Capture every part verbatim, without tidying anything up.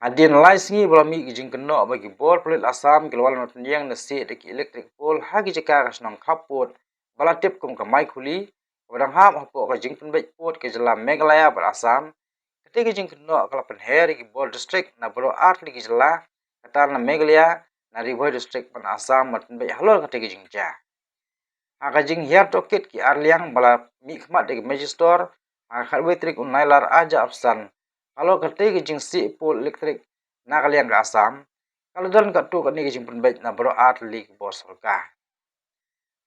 Hadien lai sngi ba la mih ki jingkynnoh ba ki bor pulit Assam ki la wan ban pynïeng na sih da ki electric pole ha ki jaka ka shnong Khappud ba la tip kum ka Maikhuli, ba dang hap hapoh ka jingpynbeit pud ka jylla Meghalaya bad Assam. Kata ka jingkynnoh ka la pynher ïa ki bor district na baroh artylli ki jylla, kata na Meghalaya, na Ri Bhoi district bad Assam, bad pynbeit halor kata ka jingjia. Ha ka jinghiar tohkit ki ar liang ba la mihkhmat da ki magistrate ha ka khatwei tarik u Nailar arhajar arphew san halor kata ka jingsih pole electric na ka liang ka Assam, ka la don katto katne ka jingpynbeit na baroh artylli ki bor sorkar.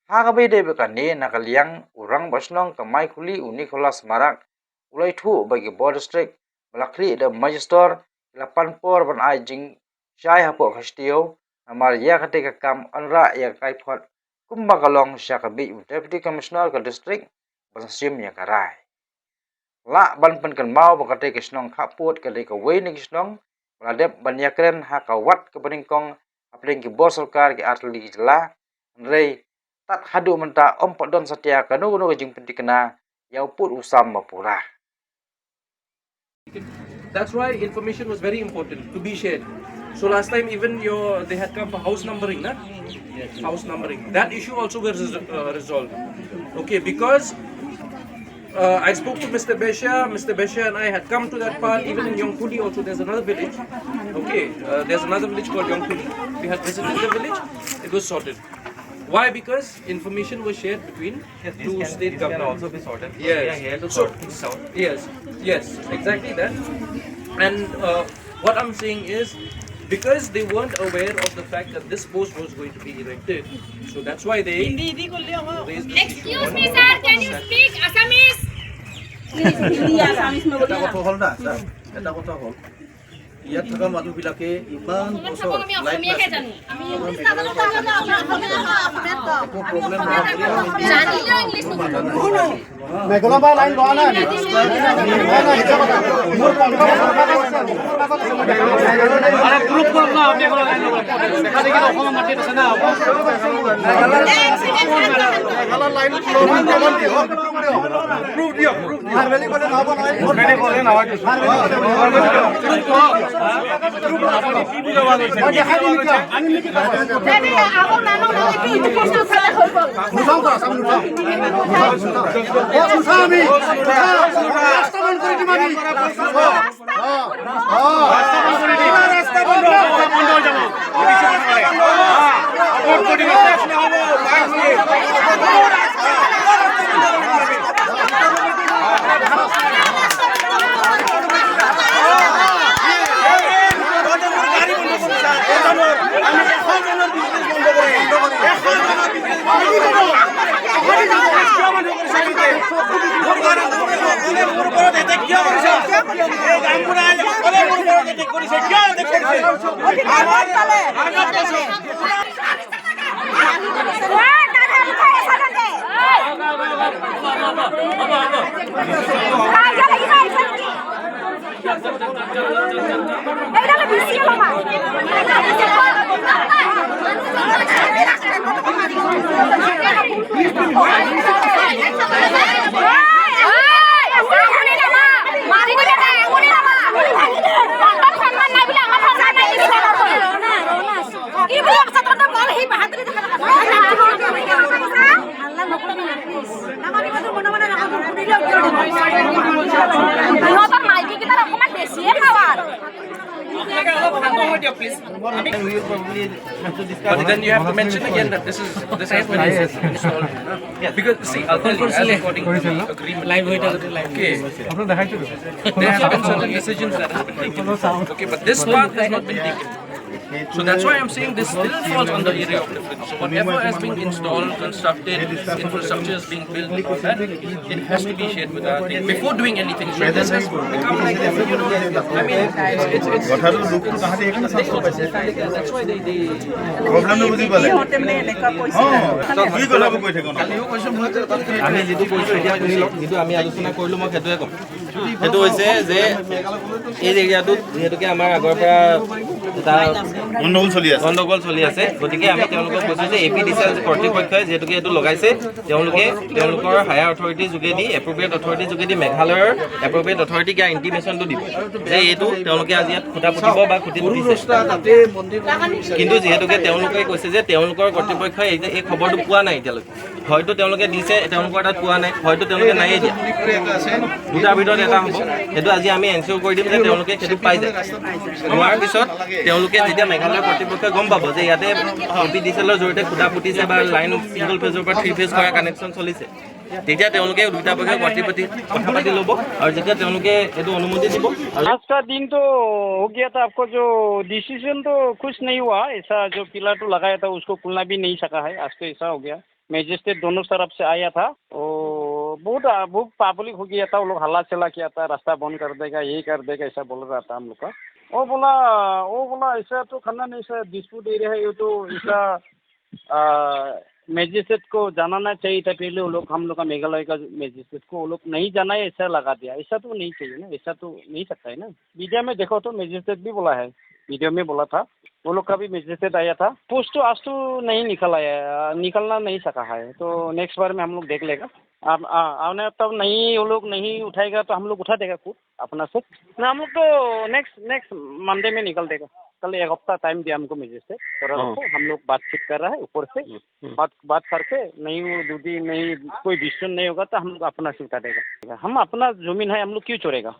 Ha kaba ïadei bad kane, na ka liang u rangbah shnong ka Maikhuli u Nicholas Marak u la ïathuh ba ki bor district ba la khlieh da u magistrate ki la pan por ban ai jingshai hapoh ka shatei, namar ïa kata ka kam wanrah ïa ka kaiphod kumba ka long sha ka beit u Deputy Commissioner ka district ban shim ïa ka rai. Lah ban pynkynmaw ba kata ka shnong Khappud ka dei kawei na ki shnong ba la dep ban ïakren ha ka wat kaba nyngkong hapdeng ki bor sorkar ki artylli ki jylla, hynrei tad haduh mynta ym pat don satia kano kano ka jingpyntikna ïa u pud u sam ba pura. That's why information was very important to be shared. So last time even your they had come for house numbering, na? House numbering. That issue also was uh, resolved. Okay, because uh, I spoke to Mister Besha. Mister Besha and I had come to that part. Even in Yongkuli also, there's another village. Okay, uh, there's another village called Yongkuli. We had visited the village. It was sorted. Why? Because information was shared between Yes, this two can, state this can governments. also be sorted. Because we are Yes. here to So, sort things out. yes, yes, exactly that. And uh, what I'm saying is, because they weren't aware of the fact that this post was going to be erected, so that's why they raised this issue. Excuse me, sir, can you speak Assamese? এটা কথা হ'ল না ছাৰ, এটা কথা হ'ল, ইয়াত থকা মানুহবিলাকে ইমান বছৰ আমি অসমীয়াহে জানো। একো প্ৰব্লেম নহয় বুলি আমি জানিলেও ইংলিছ নুবুজো। মেঘালয়ৰ পৰা লাইন লোৱা নাই আমি। লোৱা নাই, মিছা কথা। মোৰ পঞ্চাশ টকা আছে। আৰে, প্ৰুফ কৰক না, আপুনি এখন লাইন ল'ব। দেখা দেখি অসমৰ মাটিত আছে না। মেঘালয়ৰ লাইন ল'ব, প্ৰমাণ দিয়ক। প্ৰুফ দিয়ক, প্ৰুফ দিয়ক। ভাৰ্বেলি ক'লে নহ'ব নহয়। ভাৰ্বেলি ক'লে নহয়। মই দেখাই দিম এতিয়া। আনিম নেকি? নুঠাওঁ, ছাৰ, আমি নুঠাওঁ। নুঠাওঁ, নুঠাওঁ। ইয়াত নুঠাওঁ আমি। নুঠাওঁ। ৰাস্তা বন্ধ কৰি দিম আমি। অ, অ, অ। ৰাস্তা বন্ধ কৰি দিম। ৰাস্তা বন্ধ। ৰাস্তা বন্ধ হৈ যাব। সিহঁতৰ মাইকীকেইটাৰ অকণমান বেছিয়ে পাৱাৰ। But then you have to mention again that this is this has been installed. Because see, I'll tell you, as according to the agreement, okay, there have been certain decisions that have been taken. Okay, but this part has not been taken. So that's why I'm saying this still falls under area of difference. So whatever has been installed, constructed, infrastructure is being built upon that, it has to be shared with our thing before doing anything. So this has become like, you know, I mean, it's, it's, it's, কথাটো দুখটো তাহাঁতি এইকাৰণে চান্স পাইছে। that's why they, they প্ৰব্লেমটো বুজি পালে? সিহঁতে মানে এনেকুৱা কৈছে অ, দুই কথাবোৰ কৈ থাকো ন। আমি যিটো কৈছোঁ এতিয়া শুনি লওক, যিটো আমি আলোচনা কৰিলোঁ মই সেইটোৱে ক'ম। সেইটো হৈছে যে এই এৰিয়াটোত যিহেতুকে আমাৰ আগৰ পৰা এটা গণ্ডগোল চলি আছে। গণ্ডগোল চলি আছে। গতিকে আমি তেওঁলোকক কৈছোঁ যে এ পি ডি চি এল কৰ্তৃপক্ষই যিহেতুকে এইটো লগাইছে, তেওঁলোকে তেওঁলোকৰ হায়াৰ অথৰিটিৰ যোগেদি, এপ্ৰপ্ৰিয়েট অথৰিটিৰ যোগেদি, মেঘালয়ৰ এপ্ৰপ্ৰিয়েট অথৰিটিক ইয়াৰ ইণ্টিমেশ্যনটো দিব যে এইটো তেওঁলোকে আজি ইয়াত খুঁটা পুতিব বা খুঁটি পুতিছে। কিন্তু যিহেতুকে তেওঁলোকে কৈছে যে তেওঁলোকৰ কৰ্তৃপক্ষই এই এই খবৰটো পোৱা নাই এতিয়ালৈকে। হয়তো তেওঁলোকে দিছে, তেওঁলোকৰ তাত পোৱা নাই, হয়তো তেওঁলোকে নাইয়ে দিয়া। দুটাৰ ভিতৰত এটা হ'ব। সেইটো আজি আমি এনচিঅ'ৰ কৰি দিম যে তেওঁলোকে সেইটো পাই যায়। হোৱাৰ পিছত তেওঁলোকে যেতিয়া মেঘালয় কৰ্তৃপক্ষই গম পাব যে ইয়াতে এ পি ডি চি এলৰ জৰিয়তে খুঁটা পুতিছে বা লাইন ছিংগল ফেজৰ পৰা থ্ৰী ফেজ কৰা কানেকশ্যন চলিছে, তেতিয়া তেওঁলোকে দুটা পক্ষই কথা পাতি কথা পাতি ল'ব। আৰু যেতিয়া তেওঁলোকে এইটো অনুমতি দিব আৰু आज का दिन तो हो गया था, आपको जो डिसीजन तो कुछ नहीं हुआ। ऐसा जो पिलर तो लगाया था, उसको खुलना भी नहीं सका है। आज तो ऐसा हो गया। मजिस्ट्रेट दोनों तरफ से आया था। वो बहुत बहुत पब्लिक हो गया था। वो लोग हल्ला चिल्ला किया था, रास्ता बंद कर देगा, ये कर देगा, ऐसा बोल रहा था हम लोग का। वो बोला वो बोला ऐसा तो करना नहीं सर, डिस्प्यूट एरिया है ये तो। ऐसा मजिस्ट्रेट को जनाना चाहिए था पहले। वो लोग, हम लोग का मेघालय का मजिस्ट्रेट को वो लोग नहीं जनाए, ऐसा लगा दिया। ऐसा तो नहीं चाहिए ना, ऐसा तो नहीं सकता है ना। मीडिया में देखो तो मजिस्ट्रेट भी बोला है, वीडियो में बोला था। वो लोग का भी मजिस्ट्रेट आया था। पोस्ट तो आज तो नहीं निकल आया, निकलना नहीं सका है। तो नेक्स्ट बार में हम लोग देख लेगा। आप आ, आने तब नहीं, वो लोग नहीं उठाएगा तो हम लोग उठा देगा खुद अपना से ना। हम लोग तो नेक्स्ट नेक्स्ट मंडे में निकल देगा। कल एक हफ्ता टाइम दिया हमको मजिस्ट्रेट, थोड़ा हाँ। रुको, हम लोग बातचीत कर रहा है ऊपर से। हम्म, हम्म। बात बात करके नहीं, वो दो दिन नहीं, कोई डिसीजन नहीं होगा तो हम लोग अपना से उठा देगा। हम अपना जमीन है, हम लोग क्यों छोड़ेगा?